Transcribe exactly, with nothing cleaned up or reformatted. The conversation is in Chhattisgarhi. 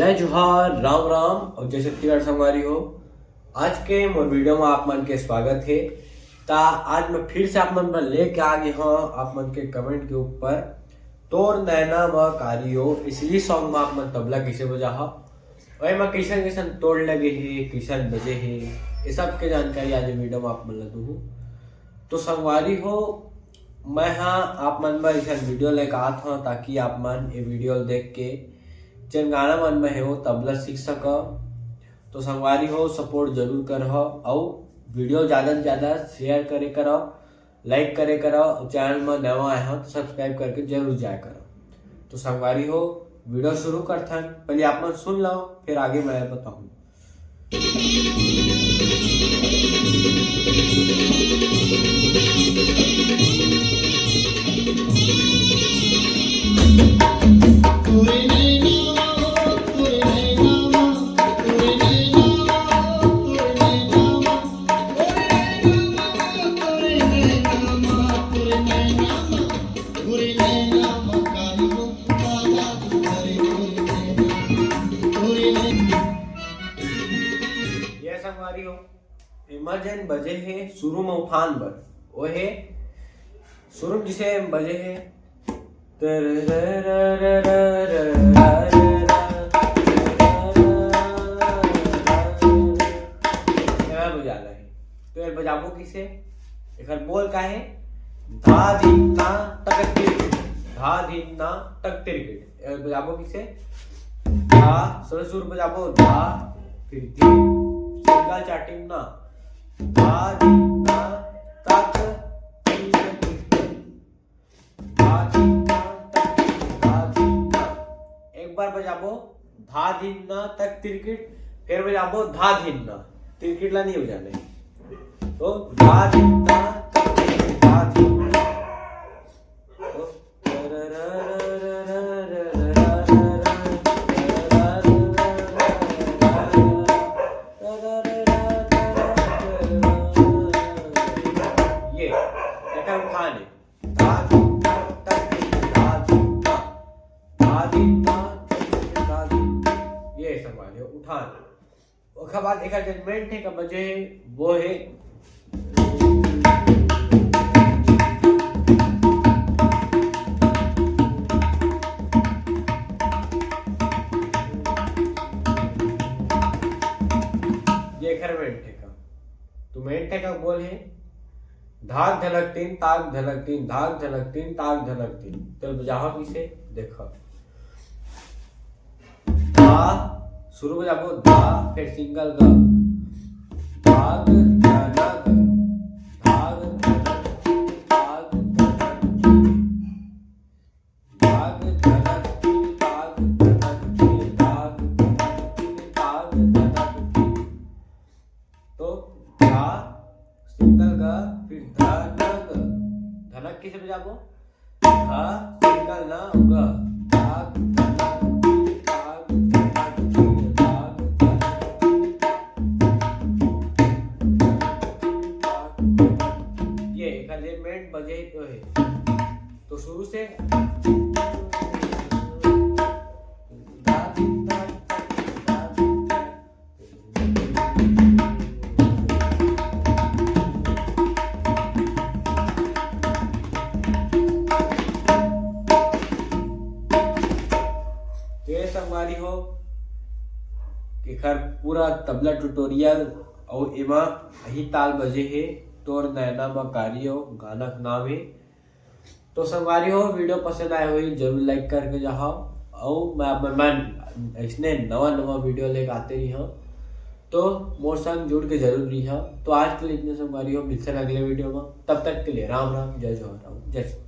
जय जोहार, राम राम और जय छत्तीसगढ़ संगवारी हो। आज के मोर वीडियो में आप मन के स्वागत हे। ता आज मैं फिर से आप मन बर लेके आ गए हूँ आप मन के कमेंट के ऊपर, तोर नैना म कारी हो, इस सॉन्ग में आप मन तबला कैसे बजा हो, ओए में कैसन कैसन तोड़ लगे हे, कैसन बजे हे, ये सब के जानकारी आज वीडियो में आप मन ला दूँ। तो संगवारी हो, मैं हाँ आप मन बर ऐसा वीडियो लेके आत हूँ, ताकि आप मन ये वीडियो देख के जेन गाना मन में हे, वो तबला सीख सको। तो संगवारी हो, सपोर्ट जरूर करहो, अउ वीडियो ज़्यादा से ज़्यादा शेयर करे करो, लाइक करे करो, चैनल में नवा आए हो तो सब्सक्राइब करके जरूर जाया करो। तो संगवारी हो, वीडियो शुरू करथन, पहले आप मन सुन लो, फिर आगे मैं बताऊँ। ये संगवारी हो, एमा जेन बजे हे शुरू में उठान बर, वो हे शुरू में जिसे बजे हे, एमा बजाना हे। तो ये बजाबो किसे? एकर बोल का हे? धा धिन ना तक तिरकिट, धा धिन ना तक तिरकिट। ये बजाबो किसे? धा, सरसुर बजाबो, धा, फिर धी, सिंगल चाटिंग ना, धा धिन ना तक तिरकिट। धा धिन ना तक तिरकिट, धा धिन ना। एक बार बजाबो, धा धिन ना तक तिरकिट, फिर बजाबो धा धिन ना, तिरकिट ला नहीं बजाना हे। तो धा धिन ना तक तिरकिट, धा धिन ना। तो ये एकर उठान हे। धा धिन ना तक तिरकिट, धा धिन ना, धा धिन ना तक तिरकिट, धा धिन ना। ये संगवारी हो उठान। ओकर बाद एकर जेन मेन ठेका बजे हे, वो हे ये एकर मेन ठेका। तो मेन ठेका बोल हे धाक धनक तीन, ताक धनक तीन, धाक धनक तीन, ताक धनक तीन। तो बजाहा किसे? देखा, धा, शुरू में जाबो धा, फिर सिंगल ग, धाग धनक, धाग धनक, धाग धनक, धाग धनक, धाग धनक, धाग धनक, धाग धनक। तो धा, सिंगल ग, फिर धनक, धनक किसे बजाबो? धा, सिंगल न, ग। धाग, धनक, धाग, धनक, धाग, धनक। ये एकर जे मेन बजे तो हे। तो शुरू से धा, धा, धा, धा, धा। तो ये संगवारी हो, एकर पूरा तबला ट्यूटोरियल अउ एमा यही ताल बजे हे, तोर नैना म कारी हो, गाना के नाम हे। तो संगवारी हो, वीडियो पसंद आए होही, जरूर लाइक करके जाहव। अउ मैं आप मन ऐसने नवा नवा वीडियो लेके आते रही हूँ, तो मोर संग जुड़ के जरूर रही। तो आज के लिए इतने संगवारी हो, मिलते हैं अगले वीडियो में। तब तक के लिए राम राम, जय जोहार, जय श्री